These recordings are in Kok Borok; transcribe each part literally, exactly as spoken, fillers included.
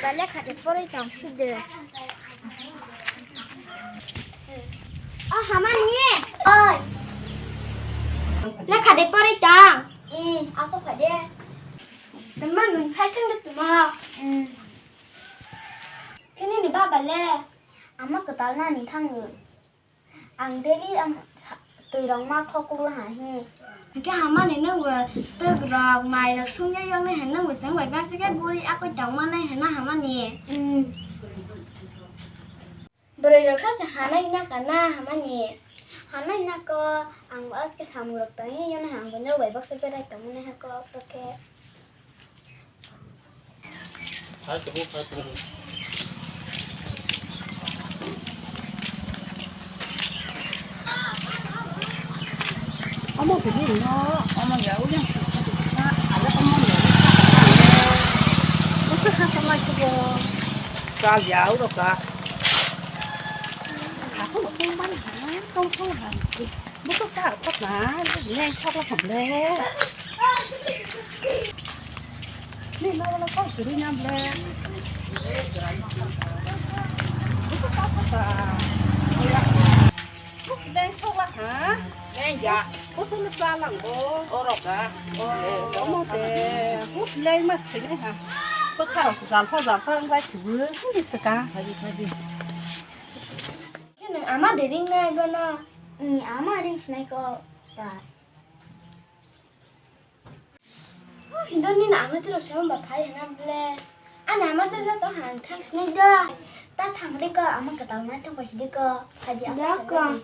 Ba lekha de poroi tong side. O hamani. Oi. Lekha de poroi tong. Eh, asok pha de. Tama nun sai chang de tuma. Eh. Kini ni baba le. Ama kwtal nani thango. Ang daily ang twi rok ma khoklo ha hi. Hwnkhe hamani nwng bo twk rok, mai rok sungya yoknai hai nwng bo chwng bai baksa khe guri akoi tong manai hwnna hamani. Hmm. Bwrwi rok sa se hanai na kana hamani. Hanai na ko ang bo aske samung rok tangwi yoknai ang bo nwng bai baksa berai tong manai ha ko khe. Omo bini no, omo ya, uliang, ada omo ya. Masa kasa lagi bo. Kal ya, udah kak. Aku mau kembali, ha, kau kau ha. Buka sa, kau na, ini yang cakap apa le? Ni na wala kau suri na ble. Buka sa, kau sa. Buka deng sok la ha. Deng ja. Buka sa na sa lang bo. Orok ga. Oh, kamu te. Buka deng mas thini ha. Buka sa jal sa jal sa ang bai subu. Buka sa ka. Hadi hadi. Khe nwng ama de ring nai bono? Ni ama ring sinai ko ba. Oh, hindo nini ama tirok sama ba phai hana ble. Ani ama tirok to han thang sinai da. Ta thang de ko ama kwtal nai thang ba hidi ko. Phai di asa ko.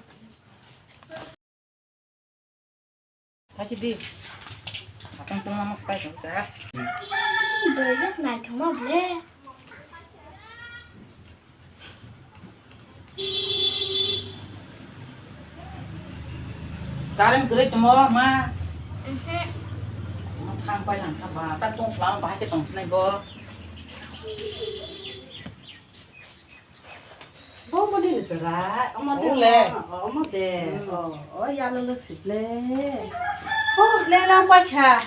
Phai di. Atang tong lama sepai tong sa. Bwrwi naithokma ble. Current kwrwi tongo ma. Mhm. Thang pai lang kha ba ta tong phlang bahai khe tong sinai bo. Bo boni ni sara, omo de, omo de. Hmm. Oh, oh, ya lo lo siple. Oh, le lang pai kha.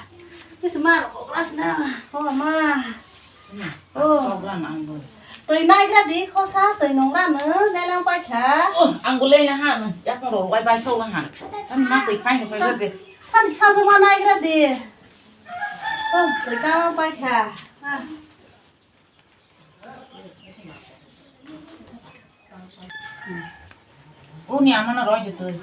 Ni se mar ko klas na. Oh, ma. Hmm. Oh. Chok lang ang bo. Twi nai gra di, khosa, twi nong ra no, le lang pai kha. Oh, ang bo le ha no, yak no ro wai bai so lang ha. An ma twi khai no khai de. Kan sa jo ma nai gra di. Oh, twi ka pai kha. Ah. Uni amano roi de twi.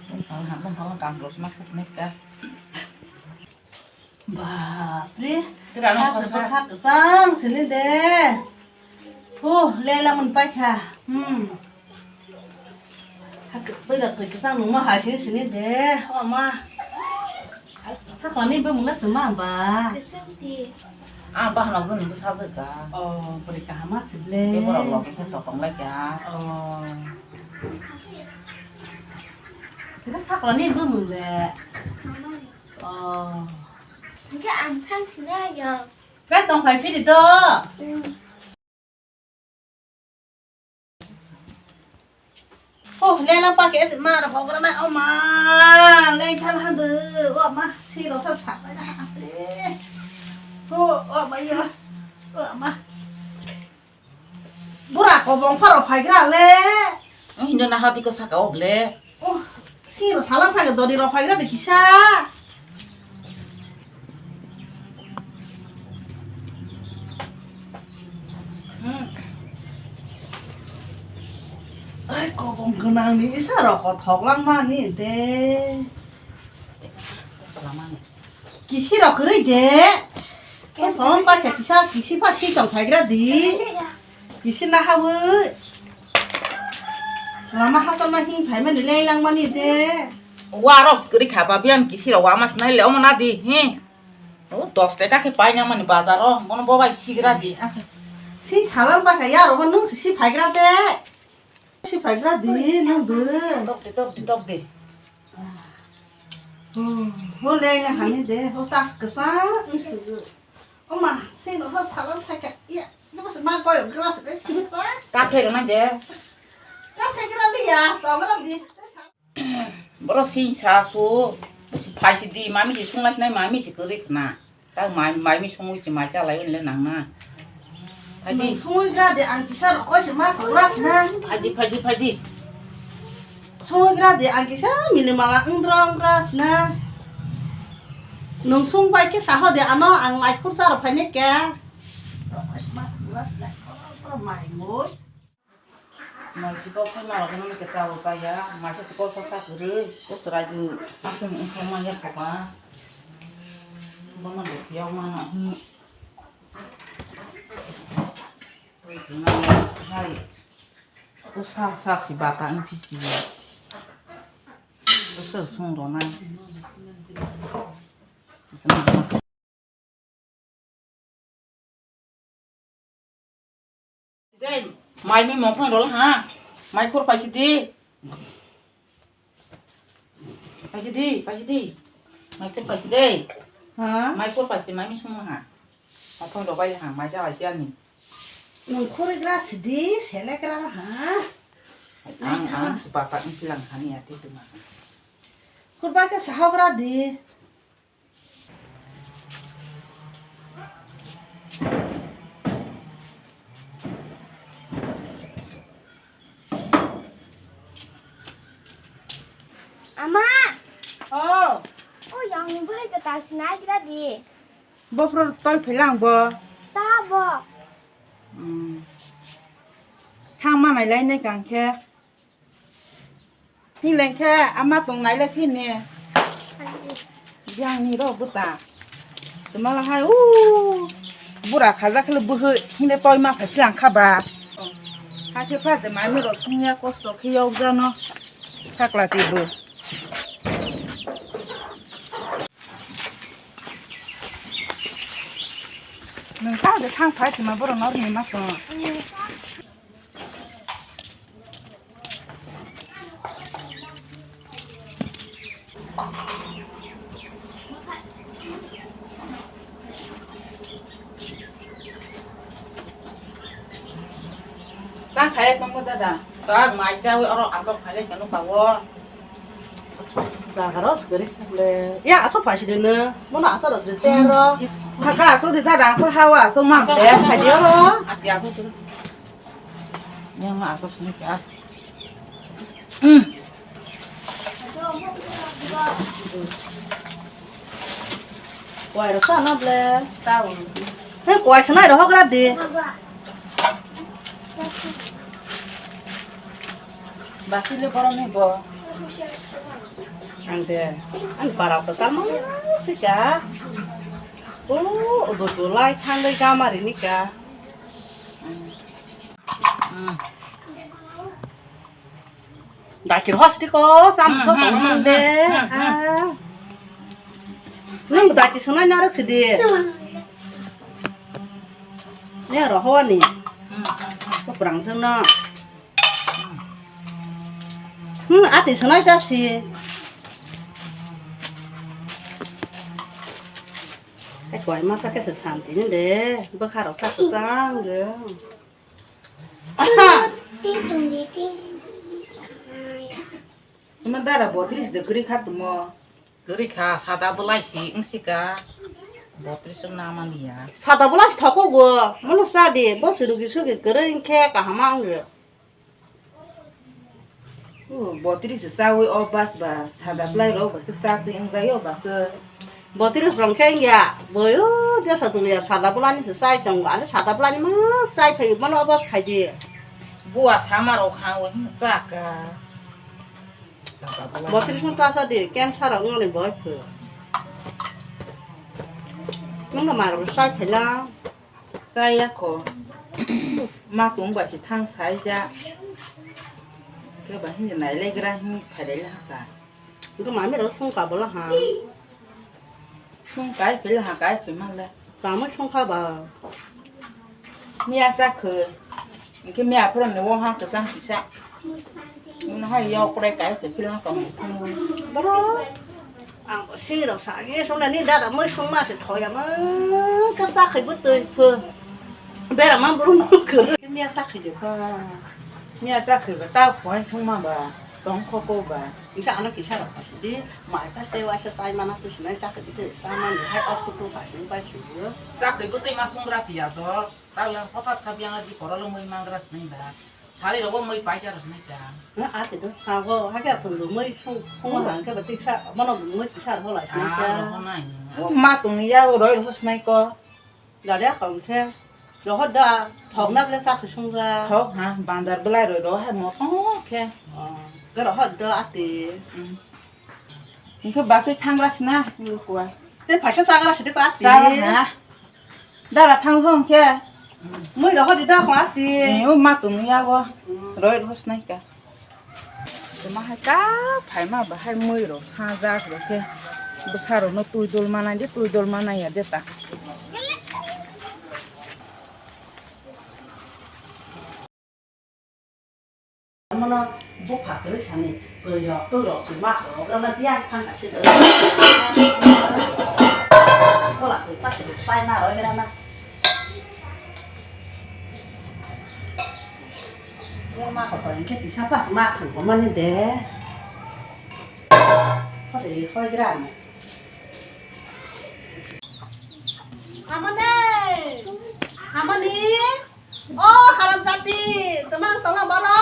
Bumphang ha, bumphang kam rosma khuknai ka. Bapre. Tira no khasa. Khasa bwkha kwchang sini de. Huh, lela mun paikha. Hmm. Hakhe twi da twi kwchang nungma hai sini sini de. Oma. Sakla ni bumung na tuma ba. Kwchang di. Ah, bahna guni bwsa jwk ka. Oh, bwrwi kaham ma sible. Tei borok login khe totong lai kha. Oh. Hwnkhe sakla ni bumung le. Oh. Hwnkhe ang thang sini ayo. Khe tong phai phiri do. Hmm. Oh, lena pa ke se mar hogra na, oh ma, leng thal ha de, oh ma, si ro sa sa na ha de. Oh, oh ma yo, oh ma. Bura ko bong pharo phai gra le. Oh, hinda na hati ko saka oble. Oh, si ro salang phai dori ro phai gra de kisa. Hmm. Ai, kobong gwnang ni isa rok kothok lang mani de. Kisi rok kwrwi de. Tong phone pa khe kisa kisi pa si tong phai gra di. Kisi na hawi. Lama hachal ma hing phai mani leng lang mani de. Wa rok kwrwi kha ba biyan kisi rok wa mas nai le omo na di. He. O dos taka khe pai nang mani bazar o, bono bo bai sigra di. Asa. Si salam ba kha ya, ro bo nung si phaigra de. Si phaigra di, nung bo. Tok de, tok de, tok de. Oh, ho le le hani de, ho tas kasa, ung su. O ma, si no sa salam phai kha. Ya, no sa ma ko, gra sa de sa. Ka phai ro na de. Ka phai gra li ya, to ma di. Boro sing sa su. Phaisi di, mami si sunglasinai, mami si kwrwi khna. Ta mai, mai mi sungwi chi mai chalai le nang na. Phaidi. Sungwi gra de ang kisa rokoi se ma khogla sina. Phaidi, phaidi, phaidi. Sungwi gra de ang kisa mili mala wngdra wngdra sina. Nung sung bai khe saho de ano ang mai khursa rok phainai khe. Rokoi se ma khogla sina. Mai ngoi. Mai sikok sai malok nang ke chao chaya, mai sa sikok sa sa kwrwi, o chwrai bu aswng wngkha manya kopa. Bono bo phiyok mano hi. Hai. O sa sa si bata wng phisi. O sa sung rona. Dei, mai mi mokphang rol ha. Mai khur paisi di. Paisi di, paisi di. Mai khur paisi di. Ha? Mai khur paisi di, mai mi sung ha. Mokphang rol bai ha, mai ja bai siani. Nung khuri gra sidi, sele gra ha. Ang, ang si papa ang pilang hani ati tu ma. Khur bai ke sahok gra di. Ama! Oh! O yang ni bai ka ta sinai kira di. Bo pro toi phelang bo. Ta bo. Hmm. Thang manai lai ne kang khe. Hingleng khe ama tong nai le phini. Yang ni ro buta. Tumala hai u bura khaja khele buhi hinde toi ma phai phlang kha ba. Hakhe pha de mai mi ro sungya kosto khe yok jano. Sakla ti bu. Nung ta de thang phai tima boro nor ni ma tong. Ta khaya tongo dada. Ta mai sa wi oro atok phai lai kanu kawo. Sagaro sukari le. Ya, aso phasi de no. Mono aso ros de sero. Saka aso de dada ko hawa aso ma. Aso, aso, aso. Phai de oro. Ati aso tu. Yang ma asok sini ka. Hmm. Kuai rok sa na ble. Tao. He kuai sanai rok hok ra di. Basi le borok ni bo. Ang de. Ang para ko sa ma sika. O, o bo lai than dai gamari ni ka. Hmm. Dakir hosti ko, sam so tong mande. Ah. Nang daki sunai narok sidi. Ne roho ni. Ko prang jeng no. Hmm, ati sunai ta si. Ai koi masa khe se santi ni de. Bwkha rok sa kwchang de. Aha. Tuma dara botris de kwrwi kha tumo. Kwrwi kha, sada bwlai si wng sika. Botris wng na mani ya. Sada bwlai si thokho go. Mono sa di, bo si rugi sugi kwrwi wng khe kaham wng rw. O, botris se chawi o bas ba, sada bwlai rok ba khe cha twi wng jai o bas. Botris rong khe wng ya, boi o desa tong ya, sada bwlai ni se chai tongo, ani sada bwlai ni ma chai phai mano o bas khai di. Bua sama rok kha o cha ka. Botris no ta sa di, cancer rok wng ni boi phu. Nung no ma rok chai phai la. Chaya kho. Ma tong bai se thang sai ja. Khe ba hin nai le gra hin phai le ha ka. Nung mami rok sung ka bola ha. Sung kai phai le ha kai phai ma le. Tamo sung kha ba. Miya cha kho. Hingke miya phoro ni wo ha kwchang kisa. Wngno hai yok pore kai se philong tong phung. Boro ang sing rok sa ge song ni dada moi song ma se thoya ma ka sa khai bo twi pho. Bera ma boro no kho. Miya sa khai de pha. Miya sa khai ba ta phoi song ma ba tong kho ko ba. Hingke ano kisa rok phaisidi, mai paste waisa chai mana kusinai chakri bwtwi chamani hai o photo phaisidi bai sugo. Chakri bwtwi ma sungra si ya do, tawla hothat sa biyang di korolo mui mangra sinai ba. Sari rogo mui paisa rok sinai ta. Na ati do sago, hake asung do mui sung, sung ma hangke ba tiksa, mano mui kisa rok hola sinai ta. Ah, rogo nai. O ma tong ya roi rok sinai ko. Dade akam khe rohor da thok na ble sa khusung ja. Thok ha, bandar belai roi ro hai mo tong khe. Oh, ke rohor da ati. Hmm. Hingke basui thangra sina, ni kuwa. Te phaisa chagra sidi ko ati. Chagra ha. Dara thang hong khe. Mui rohor di da ko ati. Ni o ma tong ya go. Hmm. Roi ro sinai ka. Toma hai ta phaima bahai mui rok sajak rok khe bwsa rok no twi dol manai de, twi dol manai ya de ta. Mono bupha kwrwi sani twi rok twi rok si ma rok rana biya thang ka si. Kola twi pa si pai ma roi rana. Yang ma kotor hingke kisa pas ma thang ko mani de. Kore hoi gram. Amani. Amani. O haram jati. Temang tolong boro.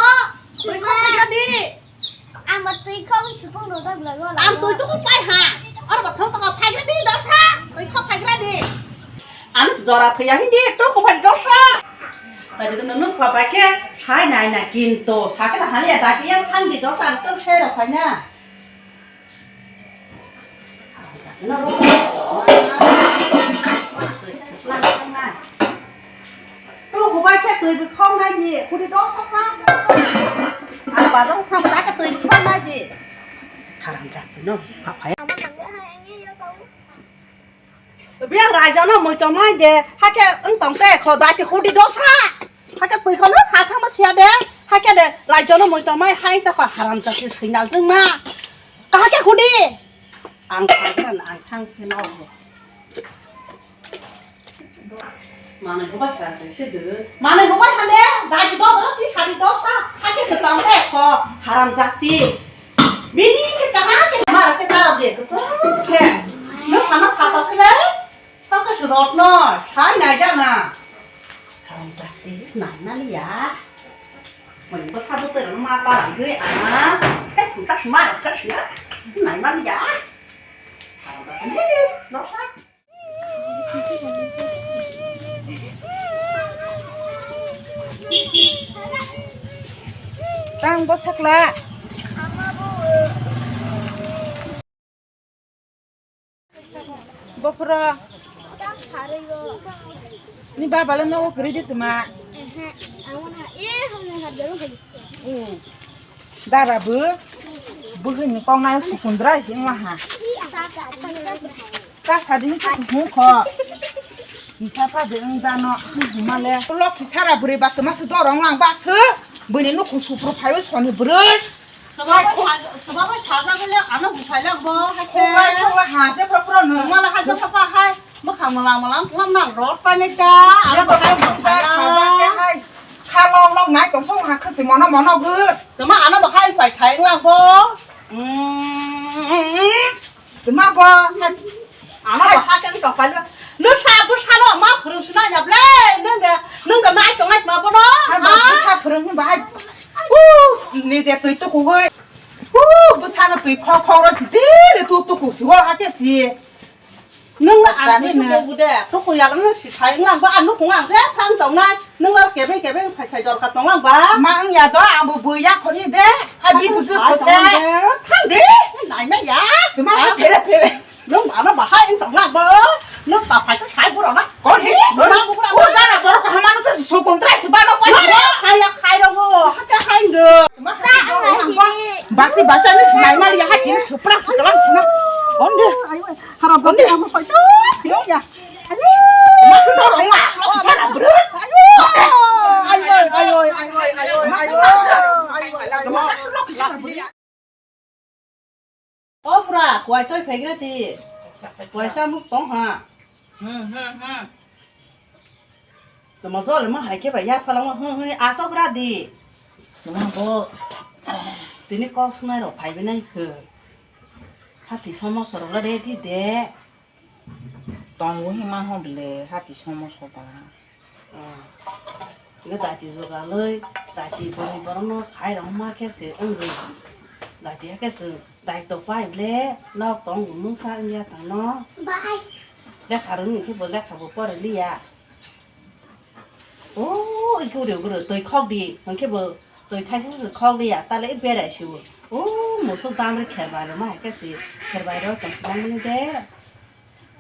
Tui kok pegra di. Ang bo twi khok supung rwjak lago. Ang twi tuku pai ha. Oro bo thong tongo phaigra di dosa. Twi khok phaigra di. Ano jora thwi ya hindi to ko phai dosa. Pai de no no pa pa ke. Hai nai na kinto sakla hali ya dagi yang hang di dosa ang to se ro phai na. Tu hubai khe twi bi khong nai di, khudi dok sa sa sa sa. Ang bazar thang ba khe twi bi khong nai di. Haram jati no, pha phai. Biang raja no moi tong nai de, hakhe wng tong te kho dai te khudi dok sa. Hakhe twi kholo sa thangma siya de. Hakhe de raijolo moi tongmai hai ta kha haram jati swinal jwngma. Kahakhe khudi. Ang thangkhe ang thangkhe no. Manai hobai kha se de. Manai hobai hane dai do do ti sari do sa. Hakhe se tong te kho haram jati. Bini khe kahakhe mar khe ta de khe. No phana sa sa khe. Saka se rotno, sai nai jana. Haram jati, nai mani ya. Mani bo sabo tero ma para gwe ama. He thun ka sma rok ka sma. Nai mani ya. Haram jati, he, no sa. Tang bo sakla. Bofro. Ni baba le nogo kwrwi di tuma. Hmm. Dara bo. Bwkhwini kok nayo sukundra se wngma ha. Ta sadini se hung kho. Kisa pa de wng jano. Hima le. Lokhi sara bwrwi ba tuma se dorong lang ba se. Bwini nukhung supru phaio soni bwrwi. Swbabo saja-, swbabo sajagole ano buphai lang bo, hai khe. Khulai songla ha, je propro no. Mala hai jepha pa hai, mwkhang mwlang mwlang, mwlang nang rot pai nai ta, ano buphai buphai lang. Sajak khe hai, kha long long nai tong song ha, khwtwi mono mono bwt. Tama ano buphai pai khai lang bo. Mm. Tuma bo, ano bo ha kang tong phai no. No sa bo sa no ma phurung sina ya ble. Nung ga, nung ga nai tong nai ma bo no. Ha ba sa phurung ba hai. U, ni je tui tu ku goi. U, bo sa no tui kho kho ro si ti le tu tu ku si wo ha ke si. Nung na ani no bu de. Tu ku ya no si sai ngang ba anu ku ngang je phang tong nai. Nung ar kebe kebe phai phai dor ka tong lang ba. Ma ang ya do ang bo bui ya khoni de. Ha bi bu ju ko se. Thang de. Nai ma ya. Tuma ha phere phere. Nung ano bahai tong lang ba. Nung ta phai ta sai buro na. Kon he? Buro na buro. O dara boro ka hamano se su kon trai su ba no pa. Hai ya khai ro ho. Ha ka hai ndo. Tuma ha do lang ba. Basi bacha ni sinai ma ya ha kin su pra su kalang su na. Kon de. Haram kon de amo phai ta. Yo ya. O pura, kuai toi phaigra di. Kuai samus tong ha. Hmm, hmm, hmm. Tamo jol mo hai khe bai ya phalangma, hmm, hmm, asok ra di. Tamo bo. Tini kok swnai rok phaibai nai khe. Hati somoso rok le ready de. Tongo hima ho bele hati somoso ba. Ah. Nge dati jogaloi, dati boni borokno khai rok ma khe se wngwi. Dati hakhe se daitwk pai bele nok tong mungsa wngya tangno. Bai. Lekha rwngni khe bo lekha bo pore liya. O, i guri guri twi khok di, hwnkhe bo twi thaisa se khok liya, tale berai se o. O, musuk dam re kher bai rw ma, hai khe se kher bai rw tong sinai mani de.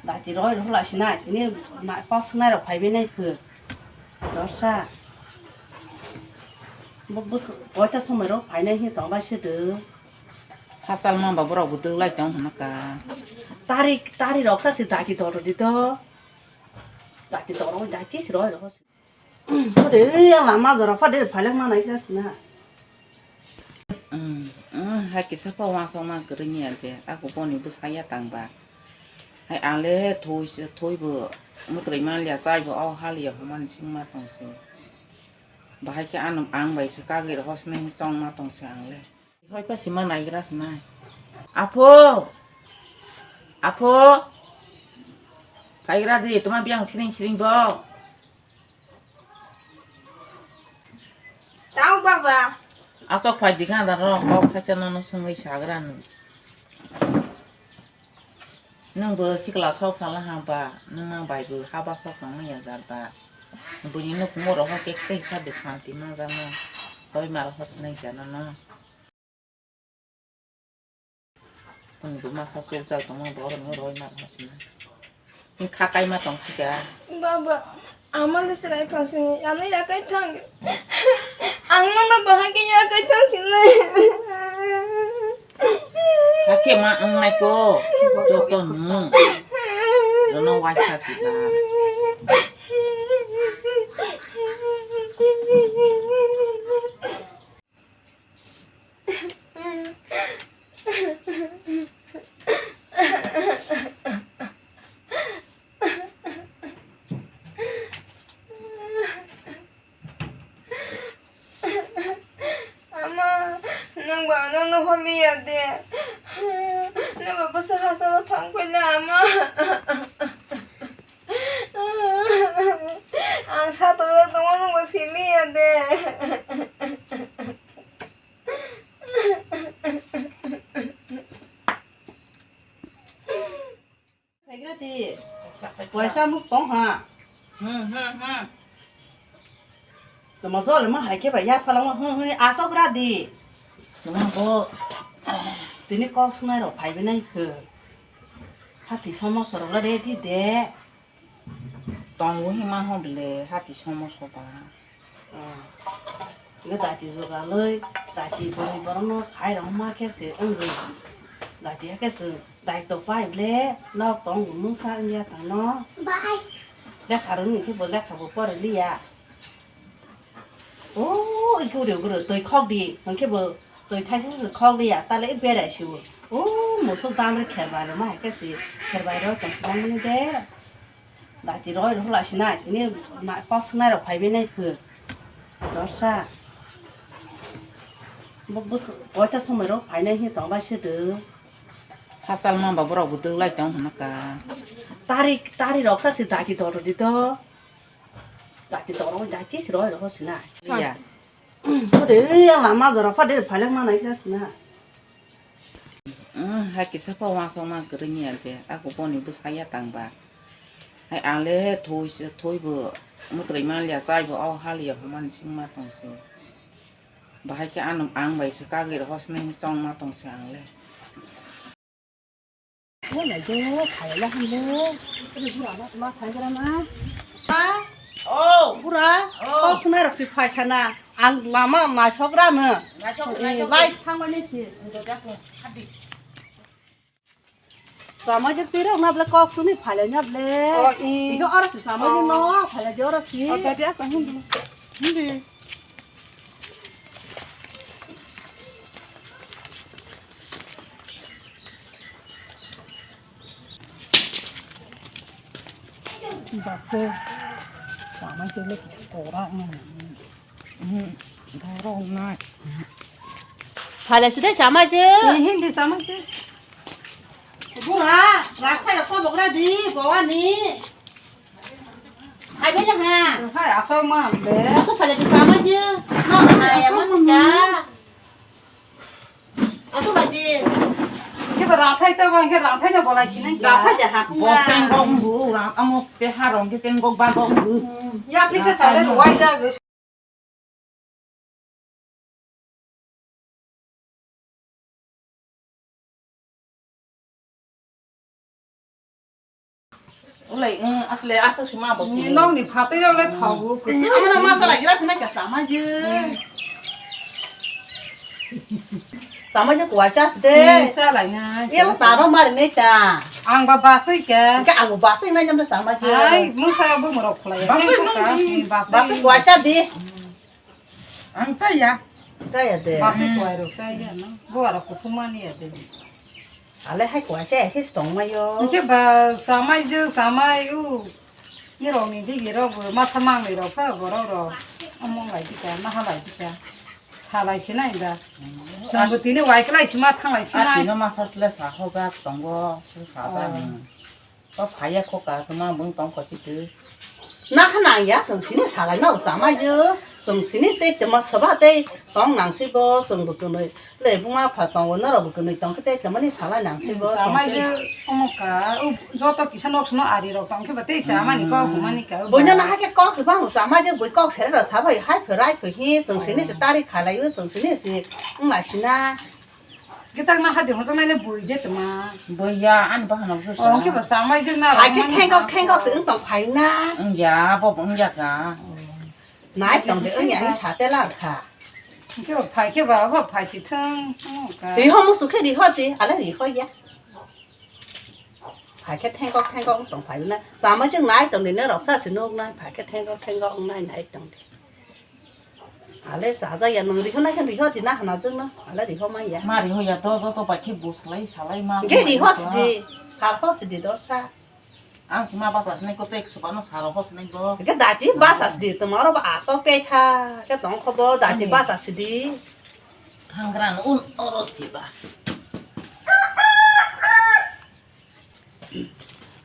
Dati roi rw lai sinai, tini na kok sinai rok phai bai nai phu. Dorsa. Bo, bo, koita somoi rok phai nai hi tong lai se de. Hachal ma ba borok bo dwk lai tong hwnka. Tari, tari rok sa se dati dol rw di do. Dati dol rw, dati se roi rw. Ore, ang lama jora phade phalak ma nai kha sina. Mm, mm, hai kisa pa wansok ma kwrwini ante, ako boni bwsaya tangba. Hai ang le thoi se, thoi bo mwtwrwi man liya, chai bo o haliya hwnmani singma tong se. Bahai khe ano ang bai se kagwi rw hosnai chongma tong se ang le. Hoi pa sima naigra sinai. Apho! Apho! Phaigra di, toma biang siring siring bo. Tau baba. Asok phai di kha da ro, kok khaisa nono swngwi sagra ni. Nwng bo sikla sok phala ha ba, nwng ma bai bo haba sok nang ya jar ba. Bini nuk mo ro ho kek tei sa de santi ma jano. Hoi mar ho sinai jano no. Ani bo masa sujak tongma borok no roi ma hasina. Ni kha kai ma tong sika. Baba, ama le serai phasini, ano yakai thang. Ang mano bahai ke yakai thang sinai. Hakhe ma wngnai ko, joto nung. Jono waisa sika. Ama, nang ba ano no holiya de. Nang ba bwsa hasalo thang paila ama. Ang sa tongo, tongo nungbo siliya de. Phaikra di. Waisa mus tong ha. Hmm, hmm, hmm. Tamo jole ma hai khe ba ya phalangma, hmm, hmm, asok ra di. Tamo bo. Tini kok swnai rok phaibai nai khe. Hati somoso rok le ready de. Tongo hima ho bele hati somoso ba. Ah. Nge dati jogaloi, dati boni borokno khai rok ma khe se wngwi. Dati hakhe se daitwk pai bele nok tong mungsa wngya tangno. Bai. Lekha rwngni khe bo lekha bo pore liya. O, i guri guri twi khok di, hwnkhe bo twi thaisa se khok liya, tale berai se o. O, musuk dam re kher bai rw ma hai khe se kher bai rw tong sinai mani de. Dati roi rw lai sinai, tini na kok sinai rok phai bai nai phu. Dorsa. Bo, bo, koita somoi rok phai nai hi tong lai se de. Hachal ma ba borok bo dwk lai tong hwnka ka. Tari, tari rok sa se dati dol rw di do. Dati dorong dati siro iro sina. Iya. Ode lama jora phade phalak ma nai kha sina. Hai kisa pa wansok ma kwrwini ante ako boni bwsaya tangba. Hai ang le thoi se thoi bo mwtwrwi man liya chai bo o haliya hwnmani singma tong se. Bahai khe ano ang bai se kagwi rw hosnai chongma tong se ang le. Bo nai jo khaila hwnle. Bura ma, ma sai gra ma. Ha? Oh. Bura, oh. Kok swnai rok si phai khana. Ang lama naisok ra no. Naisok, eh, naisok. Lai thang mani si. Ndo ja ko, hadi. Samai je twi rok na ble kok suni phaila nya ble. Oh, i. Iko oro si samai je no, phaila je oro si. Oh, tadi apa hindi? Hindi. Base, samai tele kisa kora, mm, mm, kora nai. Phalai side chamai je. Hindi chamai je. Bura, rakhai rok kobok ra di, bawani. Hai bele ha. Hai asok ma be. Asok phalai side chamai je. No, hai asok ma sika. Asok ba di. Ke ba rakhai to ba ke rakhai no bolai sinai. Rakhai ja ha. Bo seng gok bu, ram amo te harong ke seng gok ba gok bu. Ya pisa sare wai ja. Ulai, mm, asle asa sima bo. Ni nong ni phatwi rok le thago. Amo na masa lai gira sina ka sama je. Sama je kuacha ste. Sa lai na. Ye taro mar me ta. Ang ba basui ka. Ka ang basui na jam sama je. Ai, mung sa bo morok khulai. Basui nong ni. Basui kuacha di. Ang chaya. Chaya de. Basi kuai rok chaya no. Bo aro kuthumani ya de. Ale hai kuai se his tong mayo. Nche ba samai je samai u. Ni rong ni digi rok bo masa mang ni rok pha borok rok. Among lai dika, maha lai dika. Salai sinai da. Sambo tini wai klai sima thanglai sinai. Atino masa sle sa hoga tongo, sa sa. To phaiya kho ka tuma bung tong kho si tu. Na kha nang ya, chwng sini salai ma usa ma yo. Chwng sini tei tuma soba tei tong nang si bo, chwng bo kwnwi. Le buma pha tongo, norok bo kwnwi tong khe tei tuma ni salai nang si bo. Sama je omo ka, u joto kisa nok sino ari rok tong khe ba tei sa mani kok humani ka. Boina na ha khe kok si bang usa ma je bui kok sere rok sabai hai pho rai pho hi, chwng sini se tari khalai u, chwng sini se wng lai sina. Gitar na hadi hono nai le bui de tuma. Bui ya, ani bahan no busa. Oh, ke ba samai de na. Hai ke thengok thengok se wng tong phai na. Wng ya, bo wng ya ka. Nai tong de wng ya ni sa te la kha. Ke ba phai ke ba, bo phai si thang. Ri ho musu khe ri ho ti, ale ri ho ya. Phai khe thengok thengok wng tong phai na. Samai jeng nai tong de ne rok sa se nuk nai, phai khe thengok thengok wng nai nai tong de. Ale chajakya nwng riho naikhe riho di na hwnajwkno ale riho manya. Ma riho ya to, to, to bai khe bus khlai salai ma. Hwnkhe riho sidi, sarho sidi dosa. Ang ma basa sinai ko tek subano saro ho sinai bo. Hwnkhe dati basa sidi, tomaro ba asok peitha khe tongkho bo dati basa sidi. Thangran un oro siba.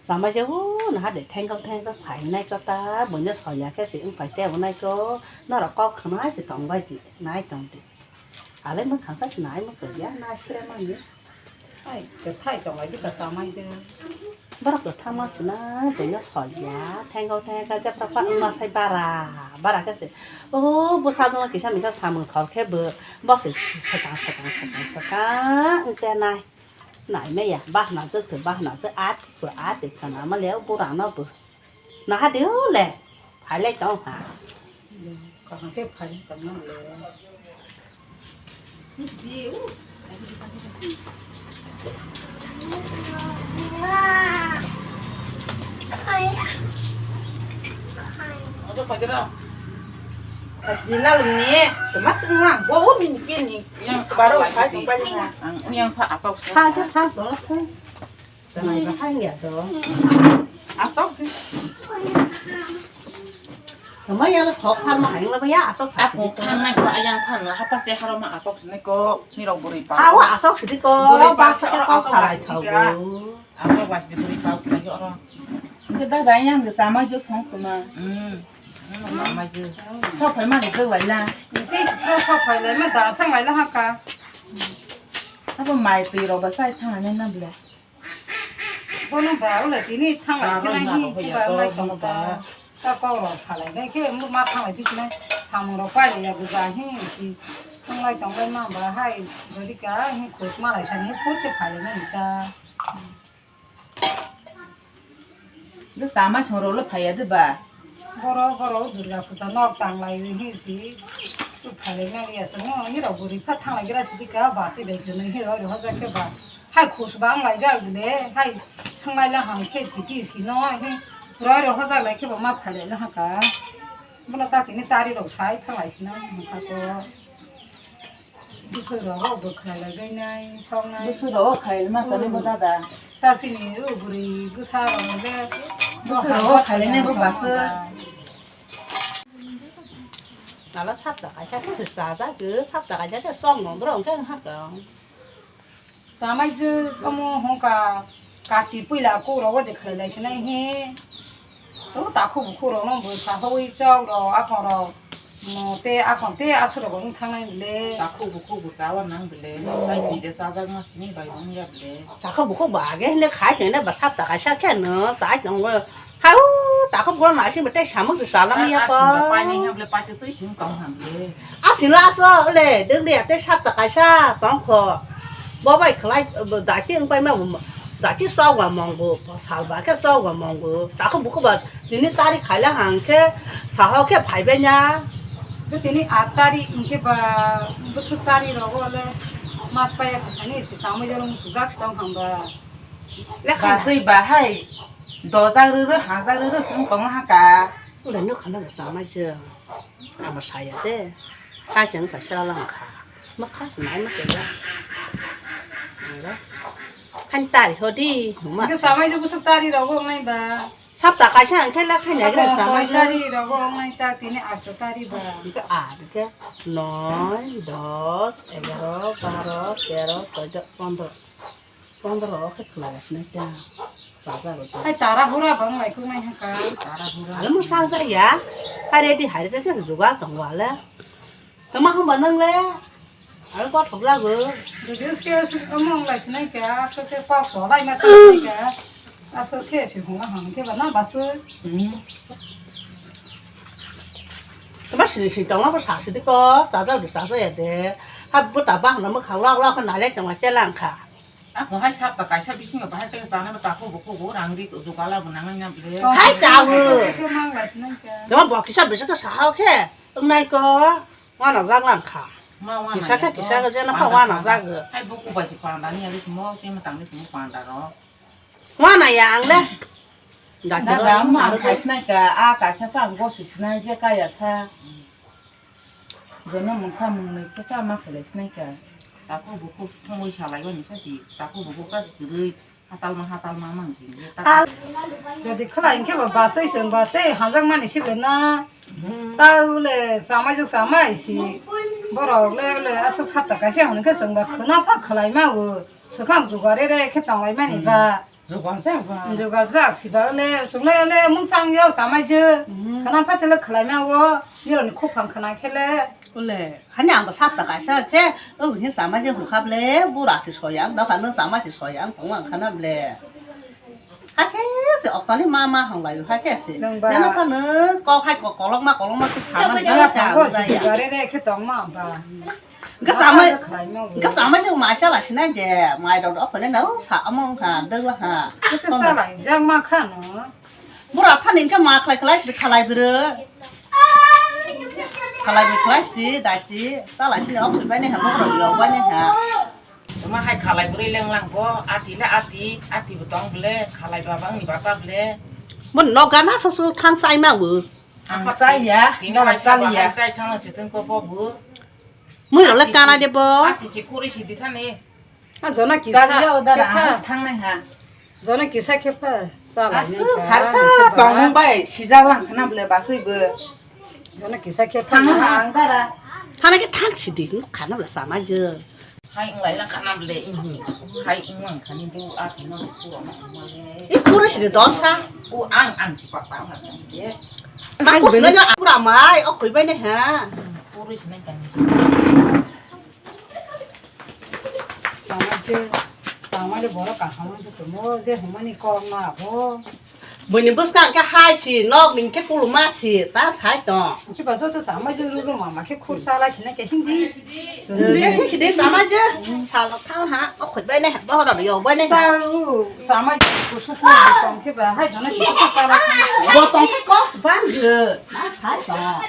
Samai se, o, naha de thengkok thengkok phainai kota, buino soya khe se wng phai tei abo nai kok, norok kok khna se tong bai di, nai tong di. Ale mwkhang khe se nai muchung ya, nai sre mani. Ai, kwthai tong lai di ka samai de. Borok kwthang ma sina, buino soya, thengkok thengkok jepra pa wngma sai bara, bara khe se, o, bwsa jona kisa misa samung thor khe bo, bo se swkang, swkang, swkang, swkang, wng te nai. Nai maya, bahna jwk, bahna jwk, a thikho, a thikho, nama le, o burano bo. Naha de, o le, phailai tong ha. Kaham khe phai tong na le. Ojo pagira. Pas di na lum ni, temas ngang, bo, bo, min, pin ni. Yang baru, separuh, pas, pas, pas, yang, yang, yang, pas, apa, tha, tha, tha, tha. Tama ya to. Asok di. Tama ya lo khok phar ma haing la ba ya asok. Ako khang nai ko ayang phan na hapa se haro ma asok sini ko ni rok buri pa. Awa asok sini ko. Buri pa ba sa ko salai thau. Ako was di buri pa ko yo ro. Ke da da yang de sama jo song ko ma. Hmm. Sama jo. So phai ma de ko wai la. Ke so phai la ma da sang wai la ha ka. Abo mai twi rok ba sai thang ne na bla. Bono ba ule tini thanglai khe nai hi ba nai tong ta. Ta kok rok salai nai khe mo ma thanglai phi nai samung rok pai ya guja hi si. Thanglai tong lai ma ba hai gari ka hi khut ma lai sa ni phut khe phai nai ta. Bwsa ama song rok le phaiya de ba? Borok, borok Durga puja nok tang lai hi si. Tu phai lai nang ya song ni rok buri pha thanglai gra si ka ba si dai khe nai hi roi roi hojak khe ba. Hai khus bang lai jak de, hai swnglai la hang khe chiti si no, hai roi roi hojak lai khe ba ma phai lai la ha ka. Bono ta tini tari rok sai thanglai si na ha ka ko. Bwswk rok o bwkha lai bai nai, sok nai. Bwswk rok o khailai ma sanai bo dada. Ta chini o bwrwi bwsa rok le. Bwswk rok o khailai nai bo bwswk. Nala sapta kaisa khe se chajak, sapta kaisa khe chwng nondro hwnkhe wngkha khe. Chamai je omo hwnka kati puila kok rogo de khlai lai sinai he. To takhuk bukhuk rok no bo sahawi chok rok akon rok. Mo te akon te aswk rok wng thang nai bile. Takhuk bukhuk bo chawa nang bile. Hai kije chajak ma sini bai wng ya bile. Takhuk bukhuk ba age hine khai hine ba sapta kaisa khe no chai tongo. Hau, takhuk bukhuk naising ba tei samung se chala maya pa. Asing ba pai nai ya bile, pai te twi sing tong ham bile. Asing la so le deng de ya tei sapta kaisa tong kho. Bo bai khlai dati wng pai ma dati sok ba mong bo sal ba khe sok ba mong bo. Takhuk bukhuk ba tini tari khaila hang khe saho khe phai bai na. Bo tini aat tari hing khe ba bwswk tari rogo le mas paya khe thani se chamai jorong sujak tong ham ba. Lekha. Basui bahai dojak rwrw hajak rwrw chwng tongo haka. Ulai no khana ba chamai se. Amo saya de. Hai chwng kaisa lang kha. Ma kha nai ma kaya. Nai ba. Hani tari hodi. Ma. Ke chamai je busuk tari rogo nai ba. Sapta kaisa ang khe la khai nai gra chamai je. Tari rogo nai ta tini asto tari ba. Ke ar ke noi, dos, egaro, baro, tero, soido, pondro. Pondro o khe khwlaiya sinai ta. Bazar o ta. Hai tara hura bang lai khwnai ha ka. Tara hura. Ale mo sang ja ya. Hai ready, hai ready khe jugal tong wale. Tama hum banang le. Ale ko thok la go. Juice ke si among lai sinai ka. Aso ke pa so lai ma ta sinai ka. Aso ke si hung hang ke ba na ba su. Hmm. Tama sini sini tong la ko sa si de ko. Sa ja du sa ja ya de. Ha bu ta ba na mo kha la la ko na le tong la che lang kha. Ako hai sapta kaisa bisingo bahai tei chana ba takhuk bukhuk bo rang ri jugala bo nangnai na bile. Hai chawo. Mang lai nang ka. Tama bo kisa bisa ka saha khe. Wngnai ko. Wana jak lang kha. Ma wana kisa ya khe to. Kisa ka jena pha wana jak. Hai buku bai si panda ni ari mo se ma tang ni mo panda ro. Wana ya ang le. Dada, ma ang khai sinai ka, a kaisa pa ang gosi sinai je kaya sa. Jono mungsa mungnwi khe ta ma khlai sinai ka. Takhuk bukhuk thangwi salai bani sa si, takhuk bukhuk sa si kwrwi, hachal ma hachal ma mang si je ta. Al. Jadi khlai hwnkhe bo basui chwng ba tei hanjak mani si bena. Hmm. Ta ule chamai juk chamai si. Borok le ule aswk sapta kaisa hwn khe chwng ba khwna pha khlai ma o. Swkang jugar re re khe tong lai mani ba. Hmm. Jugar jak ba. Jugar jak si ba le, chwng le le mungsang yo chamai je. Hmm. Khwna pha se le khlai ma o, nirok ni khopang khwna khe le. Ule, hani ang bo sapta kaisa khe, o hin chamai je hukha ble, bura si soyang, doka no chamai si soyang, tong ang khana ble. Hakhe se oktani ma ma hang lai hakhe se. Chwng ba. Jeno phano kok hai kok kolok ma kolok ma khe sama. Jeno phano jugar re re khe tong ma ba. Hwnkhe chamai, hwnkhe chamai jwk mai chala sinai de, mai rok rw phone no sa omo wngkha, dwgla ha. Hwnkhe chala jak ma kha no. Bura thani hwnkhe ma khlai khlai sidi khalai bwrwi. Khalai bwrwi khlai sidi, dai sidi, chala sidi, o khulbai nai ha, bohrok rw bai nai ha. Tama hai khalai bwrwi leng lang bo, ati le ati, ati bo tong bwle, khalai ba bangni bata bwle. Bo noga na susu thang chai ma bo. Ang chai ya, tini noga kaisa chali ya. Bahai chai thang si tong ko bo bo. Mui rok le kana de bo. Ati si kuri si di thani. A jona kisa. Chali ya, o dara, kepha. Ang thang nai ha. Jona kisa kepha. Chala asu nai ka, sarsa nai ka ba. Tong bai sijak lang khana bwle basui bo. Jona kisa kepha. Thang ha ang dara. Thana ke thang si di, khana bwle sama je. Hai wng lai na khana bwle, ihi. Hai wng lang khani bo, a khana bo pura ma ma le. I pura si de dosa. O ang, ang si pa pa ma khani de. Ma ko sila yo pura mai, o khoi bai ne ha. Pura si nai khani. Sama je, sama le boro ka sama je tumo je humani kong na bo. Buini bwskang khe hai si, nok ni khe kuluma si, ta sai tong. Chiba joto sama je ruru mama khe khur chala sina khe hindi. Hindi sidi sama je, salok thang ha, o khoi bai nai, bohor ro yo bai nai. Ta u sama je kusu khur tong khe ba hai jona khe chala. Bo tong khe kos bang je, ta sai tong.